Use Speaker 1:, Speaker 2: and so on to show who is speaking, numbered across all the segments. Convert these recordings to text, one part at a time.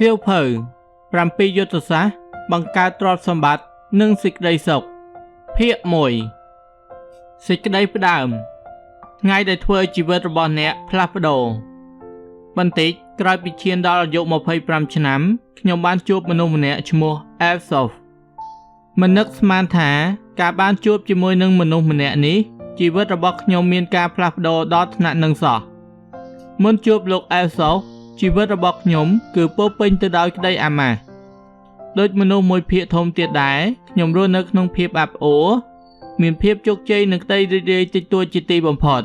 Speaker 1: សៀវភៅ7យុទ្ធសាស្ត្របង្កើតទ្រព្យសម្បត្តិនិងសេចក្តីសុខភាគ1សេចក្តីផ្ដើមថ្ងៃដែលធ្វើឲ្យជីវិតរបស់អ្នកផ្លាស់ប្ដូរបន្តិចក្រោយពីឈានដល់អាយុ25ឆ្នាំខ្ញុំបានជួបមនុស្សម្នាក់ឈ្មោះអេលសូហ្វមិននឹកស្មានថាការបានជួបជាមួយនឹងមនុស្សម្នាក់នេះជីវិតរបស់ខ្ញុំមានការផ្លាស់ប្ដូរដល់ថ្នាក់នឹងសោះមុនជួបលោកអេលសូហ្វជីវិតរបស់ខ្ញុំគឺពោរពេញទៅដោយក្តីអាម៉ាស់ដូចមនុស្សមួយភាគធំទៀតដែរខ្ញុំរស់នៅក្នុងភាពអាប់អួរមានភាពជោគជ័យនិងក្តីរីករាយតិចតួចជាទីបំផុត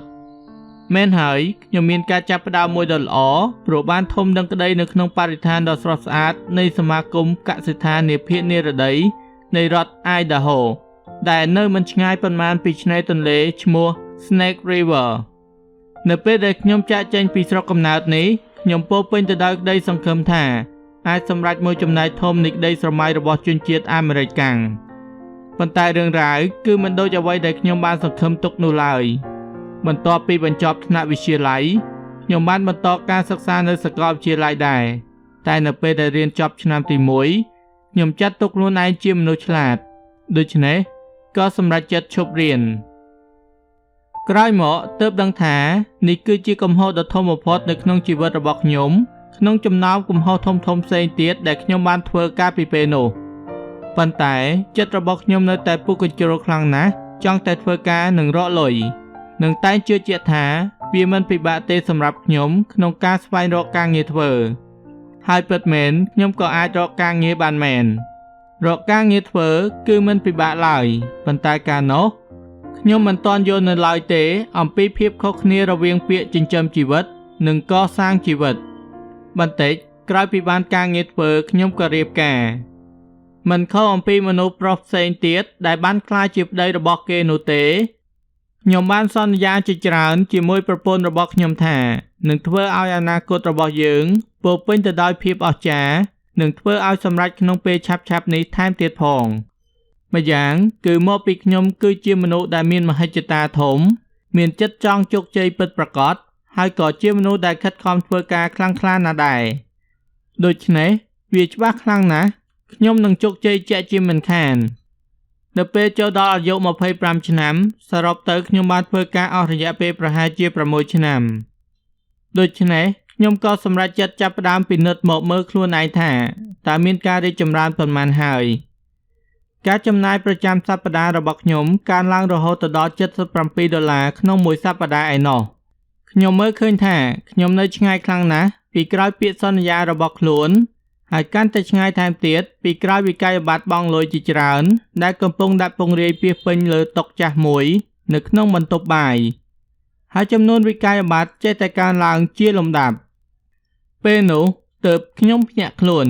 Speaker 1: មែនហើយខ្ញុំមានការចាប់ផ្ដើមមួយដ៏ល្អព្រោះបានធំដឹងក្តីនៅក្នុងបរិស្ថានដ៏ស្រស់ស្អាតនៃសមាគមកសិដ្ឋាននាភាគនិរតីនៃរដ្ឋ Idaho ដែលនៅមិនឆ្ងាយប៉ុន្មានពីឆ្នេរទន្លេឈ្មោះ Snake River នៅពេលដែលខ្ញុំចាកចេញពីស្រុកកំណើតនេះខ្ញុំពោរពេញទៅដោយក្តីសង្ឃឹមថាអាចសម្រេចមួយចំណែកធំនៃក្តីស្រមៃរបស់ជនជាតិអាមេរិកកាំងប៉ុន្តែរឿងរ៉ាវគឺមិនដូចអ្វីដែលខ្ញុំបានសង្ឃឹមទុកនោះឡើយបន្ទាប់ពីបញ្ចប់ថ្នាក់វិទ្យាល័យខ្ញុំបានបន្តការសិក្សានៅសាកលវិទ្យាល័យដែរតែនៅពេលដែលរៀនចប់ឆ្នាំទី1ខ្ញុំចាត់ទុកខ្លួនឯងជាមនុស្សឆ្លាតដូច្នេះក៏សម្រេចចិត្តឈប់រៀនក្រោយមកទើបដឹងថានេះគឺជាកំហុសដ៏ធំបំផុតនៅក្នុងជីវិតរបស់ខ្ញុំក្នុងចំណោមកំហុសធំៗផ្សេងទៀតដែលខ្ញុំបានធ្វើកាលពីពេលនោះប៉ុន្តែចិត្តរបស់ខ្ញុំនៅតែពុះកញ្ជ្រោលខ្លាំងណាស់ចង់តែធ្វើការនិងរកលុយនិងតែងជឿជាក់ថាវាមិនពិបាកទេសម្រាប់ខ្ញុំក្នុងការស្វែងរកការងារធ្វើហើយពិតមែនខ្ញុំក៏អាចរកការងារបានមែនរកការងារធ្វើគឺមិនពិបាកឡើយប៉ុន្តែកាលនោះខ្ញុំមិនទាន់យល់នៅឡើយទេអំពីភាពខុសគ្នារវាងពាក្យចិញ្ចឹមជីវិតនិងកសាងជីវិតបន្តិចក្រោយពីបានការងារធ្វើខ្ញុំក៏រៀបការមិនខុសអំពីមនុស្សប្រុសផ្សេងទៀតដែលបានក្លាយជាប្តីរបស់គេនោះទេខ្ញុំបានសន្យាជាច្រើនជាមួយប្រពន្ធរបស់ខ្ញុំថានឹងធ្វើឲ្យអនាគតរបស់យើងពោរពេញទៅដោយភាពអស្ចារ្យនិងធ្វើឲ្យសម្រេចក្នុងពេលឆាប់ៗនេះថែមទៀតផងម្យ៉ាងគឺមកពីខ្ញុំគឺជាមនុស្សដែលមានមហិច្ឆតាធំមានចិត្តចង់ជោគជ័យពិតប្រាកដហើយក៏ជាមនុស្សដែលខិតខំធ្វើការខ្លាំងក្លាណាស់ដែរដូច្នេះវាច្បាស់ខ្លាំងណាស់ខ្ញុំនឹងជោគជ័យជាក់ជាមិនខាននៅពេលចូលដល់អាយុ25ឆ្នាំសរុបទៅខ្ញុំបានធ្វើការអស់រយៈពេលប្រហែលជា6ឆ្នាំដូច្នេះខ្ញុំក៏សម្រេចចិត្តចាប់ផ្ដើមពិនិត្យមកមើលខ្លួនឯងថាតើមានការរីកចម្រើនប៉ុន្មានហើយការចំណាយប្រចាំសប្តាហ៍របស់ខ្ញុំកើនឡើងរហូតដល់77ដុល្លារក្នុងមួយសប្តាហ៍ឯណោះខ្ញុំមើលឃើញថាខ្ញុំនៅឆ្ងាយខ្លាំងណាស់ពីក្រោយពាក្យសន្យារបស់ខ្លួនហើយកាន់តែឆ្ងាយថែមទៀតពីក្រោយវិក័យប័ត្របង់លុយជាច្រើនដែលកំពុងដាក់ពង្រាយពាសពេញលើតុចាស់មួយនៅក្នុងបន្ទប់បាយហើយចំនួនវិក័យប័ត្រចេះតែកើនឡើងជាលំដាប់ពេលនោះទើបខ្ញុំភ្ញាក់ខ្លួន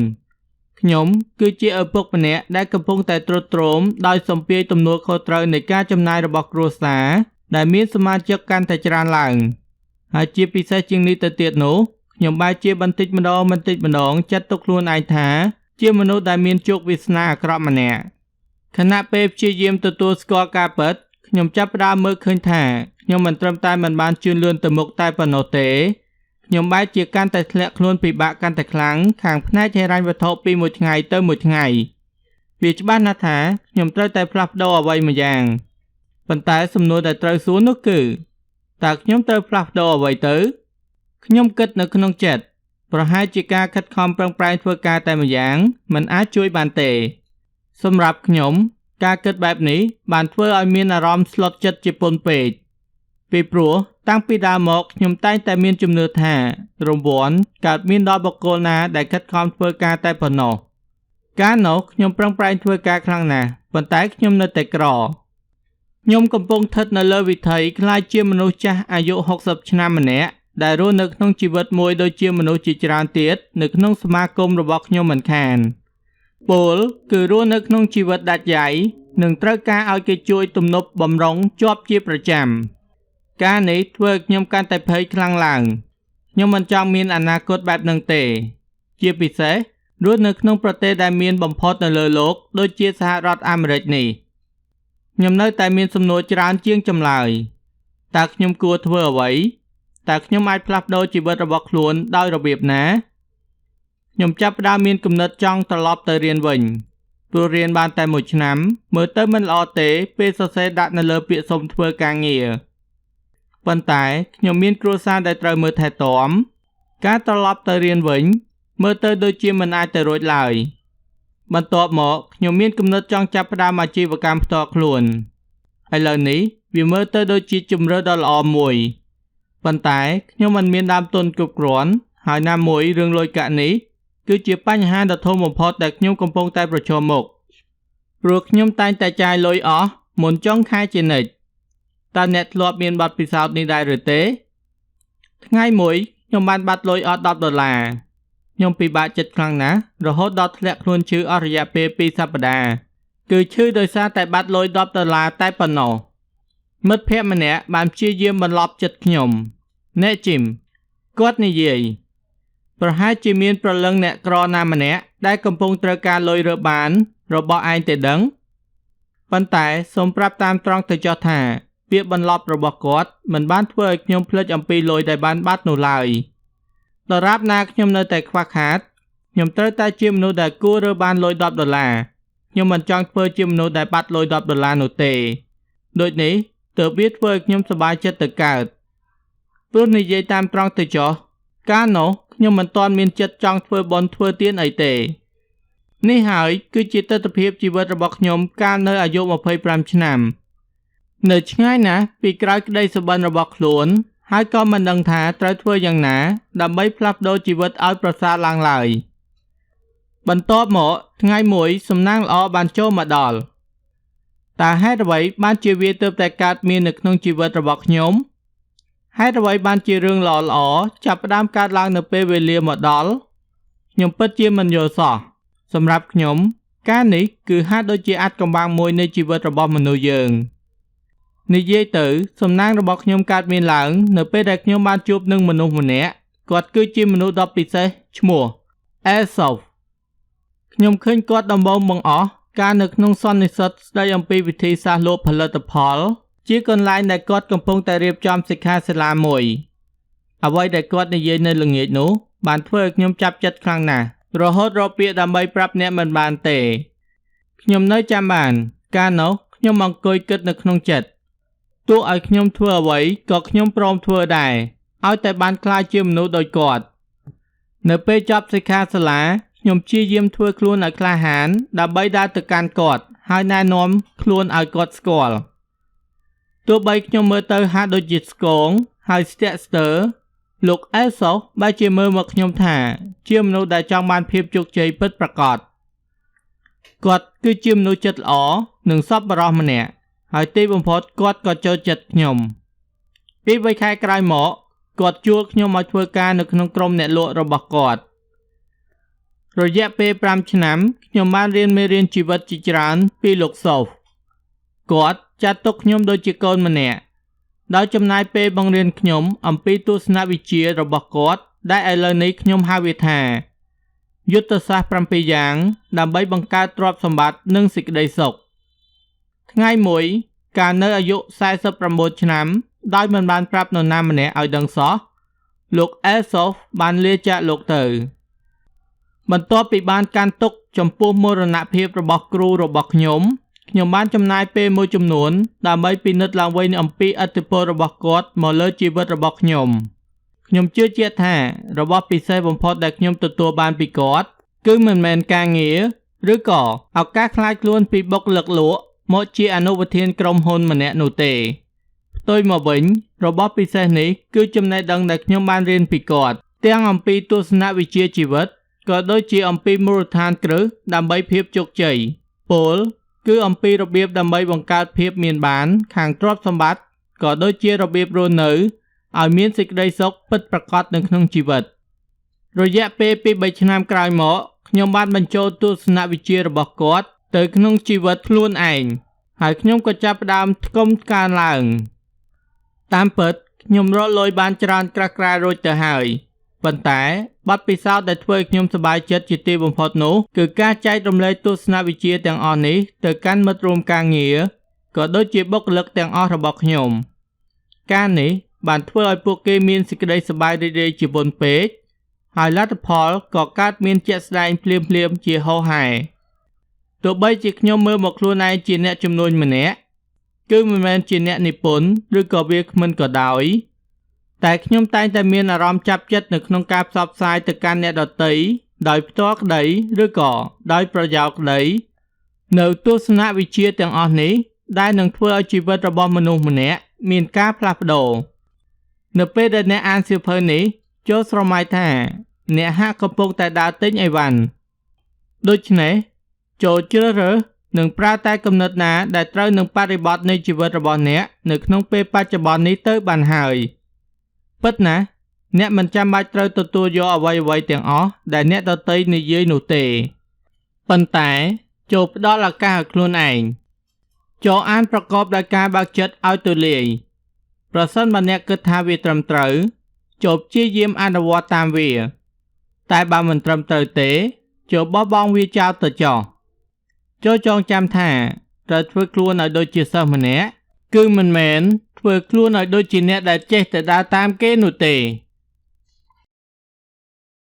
Speaker 1: ខ្ញុំគឺជាឪពុកម្នាក់ដែលកំពុងតែទ្រុឌទ្រោមដោយសំពាយទំនួលខុសត្រូវនៃការចំណាយរបស់គ្រួសារដែលមានសមាជិកកាន់តែច្រើនឡើងហើយជាពិសេសជាងនេះទៅទៀតនោះខ្ញុំបែរជាបន្តិចម្ដងចាត់ទុកខ្លួនឯងថាជាមនុស្សដែលមានជោគវាសនាអាក្រក់ម្នាក់ខណៈពេលព្យាយាមទទួលស្គាល់ការពិតខ្ញុំចាប់ផ្ដើមមើលឃើញថាខ្ញុំមិនត្រឹមតែមិនបានជឿនលឿនទៅមុខតែប៉ុណ្ណោះទេខ្ញុំបែរជាកាន់តែធ្លាក់ខ្លួនពិបាកកាន់តែខ្លាំងខាងផ្នែកហិរញ្ញវត្ថុពីមួយថ្ងៃទៅមួយថ្ងៃវាច្បាស់ណាស់ថាខ្ញុំត្រូវតែផ្លាស់ប្ដូរអ្វីមួយយ៉ាងប៉ុន្តែសំណួរដែលត្រូវសួរនោះគឺតើខ្ញុំត្រូវផ្លាស់ប្ដូរអ្វីទៅខ្ញុំគិតនៅក្នុងចិត្តប្រហែលជាការខិតខំប្រឹងប្រែងធ្វើការតែម្យ៉ាងមិនអាចជួយបានទេសម្រាប់ខ្ញុំការគិតបែបនេះបានធ្វើឲ្យមានអារម្មណ៍ស្លុតចិត្តជាពន់ពេកពីព្រោះតាំងពីដើមមកខ្ញុំតែងតែមានជំនឿថារង្វាន់កើតមានដល់បុគ្គលណាដែលខិតខំធ្វើការតែប៉ុណ្ណោះកាលនោះខ្ញុំប្រឹងប្រែងធ្វើការខ្លាំងណាស់ប៉ុន្តែខ្ញុំនៅតែក្រខ្ញុំកំពុងស្ថិតនៅលើវិថីក្លាយជាមនុស្សចាស់អាយុ60ឆ្នាំម្នាក់ដែលរស់នៅក្នុងជីវិតមួយដូចជាមនុស្សជាច្រើនទៀតនៅក្នុងសមាគមរបស់ខ្ញុំមិនខានពលគឺរស់នៅក្នុងជីវិតដាច់យ៉ៃនិងត្រូវការឲ្យគេជួយទំនប់បំរុងជាប់ជាប្រចាំការនេះធ្វើឲ្យខ្ញុំកាន់តែភ័យខ្លាំងឡើងខ្ញុំមិនចង់មានអនាគតបែបនឹងទេជាពិសេសរស់នៅក្នុងប្រទេសដែលមានបំផុតនៅលើលោកដូចជាសហរដ្ឋអាមេរិកនេះខ្ញុំនៅតែមានសំណួរច្រើនជាងចម្លើយតើខ្ញុំគួរធ្វើអ្វីតើខ្ញុំអាចផ្លាស់ប្ដូរជីវិតរបស់ខ្លួនដោយរបៀបណា ខ្ញុំចាប់ផ្ដើមមានគំនិតចង់ត្រឡប់ទៅរៀនវិញព្រោះរៀនបានតែមួយឆ្នាំមើលទៅមិនល្អទេពេលសរសេរដាក់នៅលើពាក្យសុំធ្វើការងារប៉ុន្តែខ្ញុំមានគ្រួសារដែលត្រូវមើលថែទាំការត្រឡប់ទៅរៀនវិញមើលទៅដូចជាមិនអាចទៅរួចឡើយបន្ទាប់មកខ្ញុំមានគំនិតចង់ចាប់ផ្ដើមអាជីវកម្មផ្ទាល់ខ្លួនឥឡូវនេះវាមើលទៅដូចជាជម្រើសដ៏ល្អមួយប៉ុន្តែខ្ញុំមិនមានដើមទុនគ្រប់គ្រាន់ហើយណាមួយរឿងលុយកាក់នេះគឺជាបញ្ហាដ៏ធំបំផុតដែលខ្ញុំកំពុងតែប្រឈមមុខព្រោះខ្ញុំតែងតែចាយលុយអស់មុនចុងខែជានិច្ចតើអ្នកធ្លាប់មានបទពិសោធន៍នេះដែរឬទេថ្ងៃមួយខ្ញុំបានបាត់លុយអស់10ដុល្លារខ្ញុំពិបាកចិត្តខ្លាំងណាស់រហូតដល់ធ្លាក់ខ្លួនឈឺអស់រយៈពេល2សប្តាហ៍គឺឈឺដោយសារតែបាត់លុយ10ដុល្លារតែប៉ុណ្ណោះមិត្តភក្តិម្នាក់បានព្យាយាមបន្លប់ចិត្តខ្ញុំអ្នកជីមគាត់និយាយប្រហែលជាមានព្រលឹងអ្នកក្រណាម្នាក់ដែលកំពុងត្រូវការលុយរើបានរបស់ឯងទេដឹងប៉ុន្តែសូមប្រាប់តាមត្រង់ទៅចុះថាពាក្យបន្លប់របស់គាត់មិនបានធ្វើឲ្យខ្ញុំភ្លេចអំពីលុយដែលបានបាត់នោះឡើយដរាបណាខ្ញុំនៅតែខ្វះខាតខ្ញុំត្រូវតែជាមនុស្សដែលគួររើបានលុយ10ដុល្លារខ្ញុំមិនចង់ធ្វើជាមនុស្សដែលបាត់លុយ10ដុល្លារនោះទេដូចនេះទើបវាធ្វើឲ្យខ្ញុំសប្បាយចិត្តទៅកើតព្រោះនិយាយតាមត្រង់ទៅចុះកាលនោះខ្ញុំមិនទាន់មានចិត្តចង់ធ្វើបុណ្យធ្វើទានអីទេនេះហើយគឺជាទិដ្ឋភាពជីវិតរបស់ខ្ញុំកាលនៅអាយុ25ឆ្នាំនៅឆ្ងាយណាស់ពីក្រោយក្តីសុបិនរបស់ខ្លួនហើយក៏មិនដឹងថាត្រូវធ្វើយ៉ាងណាដើម្បីផ្លាស់ប្ដូរជីវិតឲ្យប្រសើរឡើងឡើយបន្ទាប់មកថ្ងៃមួយសំណាងល្អបានចូលមកដល់តើហេតុអ្វីបានជាវាទើបតែកើតមាននៅក្នុងជីវិតរបស់ខ្ញុំហេតុអ្វីបានជារឿងល្អៗចាប់ផ្ដើមកើតឡើងនៅពេលវេលាមកដល់ខ្ញុំពិតជាមិនយល់សោះសម្រាប់ខ្ញុំការនេះគឺហាក់ដូចជាអាថ៌កំបាំងមួយនៃជីវិតរបស់មនុស្សយើងនិយាយទៅសំណាងរបស់ខ្ញុំកើតមានឡើងនៅពេលដែលខ្ញុំបានជួបនឹងមនុស្សម្នាក់គាត់គឺជាមនុស្សដ៏ពិសេសឈ្មោះអេសូហ្វខ្ញុំឃើញគាត់ដំបូងបង្អស់កាលនៅក្នុងសន្និសីទស្ដីអំពីវិធីសាស្ត្រលក់ផលិតផលជាកន្លែងដែលគាត់កំពុងតែរៀបចំសិក្ខាសាលាមួយអ្វីដែលគាត់និយាយនៅល្ងាចនោះបានធ្វើឲ្យខ្ញុំចាប់ចិត្តខ្លាំងណាស់រហូតរកពាក្យដើម្បីប្រាប់អ្នកមិនបានទេខ្ញុំនៅចាំបានកាលនោះខ្ញុំអង្គុយគិតនៅក្នុងចិត្តទោះឲ្យខ្ញុំធ្វើអ្វីក៏ខ្ញុំព្រមធ្វើដែរឲ្យតែបានក្លាយជាមនុស្សដូចគាត់នៅពេលចប់សិក្ខាសាលាខ្ញុំព្យាយាមធ្វើខ្លួនឲ្យក្លាហានដើម្បីដើរទៅកាន់គាត់ហើយណែនាំខ្លួនឲ្យគាត់ស្គាល់ទោះបីខ្ញុំមើលទៅហាក់ដូចជាស្គងហើយស្ទាក់ស្ទើរលោកអេសូបែរជាមើលមកខ្ញុំថាជាមនុស្សដែលចង់បានភាពជោគជ័យពិតប្រាកដគាត់គឺជាមនុស្សចិត្តល្អនិងសប្បុរសម្នាក់ហើយទីបំផុតគាត់ក៏ចូលចិត្តខ្ញុំពី3ខែក្រោយមកគាត់ជួលខ្ញុំឲ្យធ្វើការនៅក្នុងក្រុមអ្នកលក់របស់គាត់រយៈពេល5ឆ្នាំខ្ញុំបានរៀនមេរៀនជីវិតជាច្រើនពីលោកសូហ្វគាត់ចាត់ទុកខ្ញុំដូចជាកូនម្នាក់ដោយចំណាយពេលបង្រៀនខ្ញុំអំពីទស្សនវិជ្ជារបស់គាត់ដែលឥឡូវនេះខ្ញុំហៅវាថាយុទ្ធសាស្ត្រ7យ៉ាងដើម្បីបង្កើតទ្រព្យសម្បត្តិនិងសេចក្តីសុខថ្ងៃមួយកាលនៅអាយុ49ឆ្នាំដោយមិនបានប្រាប់នរណាម្នាក់ឲ្យដឹងសោះលោកអេសូហ្វបានលាចាកលោកទៅបន្ទាប់ពីបានកាន់ទុក្ខចំពោះមរណភាពរបស់គ្រូរបស់ខ្ញុំខ្ញុំបានចំណាយពេលមួយចំនួនដើម្បីពិនិត្យឡើងវិញអំពីឥទ្ធិពលរបស់គាត់មកលើជីវិតរបស់ខ្ញុំខ្ញុំជឿជាក់ថារបស់ពិសេសបំផុតដែលខ្ញុំទទួលបានពីគាត់គឺមិនមែនការងារឬក៏ឱកាសក្លាយខ្លួនពីបុគ្គលិកលក់មកជាអនុប្រធានក្រុមហ៊ុនម្នាក់នោះទេផ្ទុយមកវិញរបស់ពិសេសនេះគឺចំណេះដឹងដែលខ្ញុំបានរៀនពីគាត់ទាំងអំពីទស្សនវិជ្ជាជីវិតក៏ដូចជាអំពីមូលដ្ឋានគ្រឹះដើម្បីភាពជោគជ័យពោលគឺអំពីរបៀបដើម្បីបង្កើតភាពមានបានខាងទ្រព្យសម្បត្តិក៏ដូចជារបៀបរស់នៅឲ្យមានសេចក្តីសុខពិតប្រាកដនៅក្នុងជីវិតរយៈពេលពី3ឆ្នាំក្រោយមកខ្ញុំបានបញ្ចូលទស្សនវិជ្ជារបស់គាត់ទៅក្នុងជីវិតខ្លួនឯងហើយខ្ញុំក៏ចាប់ផ្ដើមថ្កុំថ្កើងឡើងតាមពិតខ្ញុំរកលុយបានច្រើនក្រាស់ក្រែលរួចទៅហើយប៉ុន្តែបទពិសោធន៍ដែលធ្វើឲ្យខ្ញុំសប្បាយចិត្តជាទីបំផុតនោះគឺការចែករំលែកទស្សនវិជ្ជាទាំងអស់នេះទៅកាន់មិត្តរួមការងារក៏ដូចជាបុគ្គលិកទាំងអស់របស់ខ្ញុំការនេះបានធ្វើឲ្យពួកគេមានសេចក្តីសប្បាយរីករាយជាពន់ពេក ហើយលទ្ធផលក៏កើតមានជាក់ស្ដែងភ្លាមៗជាហូរហែ។ ទោះបីជាខ្ញុំមើលមកខ្លួនឯងជាអ្នកជំនួញម្នាក់ គឺមិនមែនជាអ្នកនិពន្ធឬក៏វាគ្មិនក៏ដោយ តែខ្ញុំតែងតែមានអារម្មណ៍ចាប់ចិត្តនៅក្នុងការផ្សព្វផ្សាយទៅកាន់អ្នកដទៃដោយផ្ទាល់ក្តីឬក៏ដោយប្រយោលក្តី នៅទស្សនវិជ្ជាទាំងអស់នេះ ដែលនឹងធ្វើឲ្យជីវិតរបស់មនុស្សម្នាក់មានការផ្លាស់ប្ដូរ។ នៅពេលដែលអ្នកអានសៀវភៅនេះ ចូលស្រមៃថាអ្នកហាក់កំពុងតែដើរទិញអីវ៉ាន់។ ដូច្នេះ ចូលជ្រើសរើសនិងប្រើតែគំនិតណាដែលត្រូវនឹងបរិបទនៃជីវិតរបស់អ្នកនៅក្នុងពេលបច្ចុប្បន្ននេះទៅបានហើយ។ ពិតណាស់ អ្នកមិនចាំបាច់ត្រូវទទួលយកអ្វីៗទាំងអស់ដែលអ្នកដទៃនិយាយនោះទេ ប៉ុន្តែចូលផ្ដល់ឱកាសឲ្យខ្លួនឯង ចូលអានប្រកបដោយការបើកចិត្តឲ្យទូលាយ។ ប្រសិនបើអ្នកគិតថាវាត្រឹមត្រូវ ចូលព្យាយាមអនុវត្តតាមវា តែបើមិនត្រឹមត្រូវទេ ចូលបោះបង់វាចោលទៅចុះ។ ចូលចងចាំថាត្រូវធ្វើខ្លួនឲ្យដូចជាសិស្សម្នាក់ គឺមិនមែនធ្វើខ្លួនឲ្យដូចជាអ្នកដែលចេះតែដើរតាមគេនោះទេ។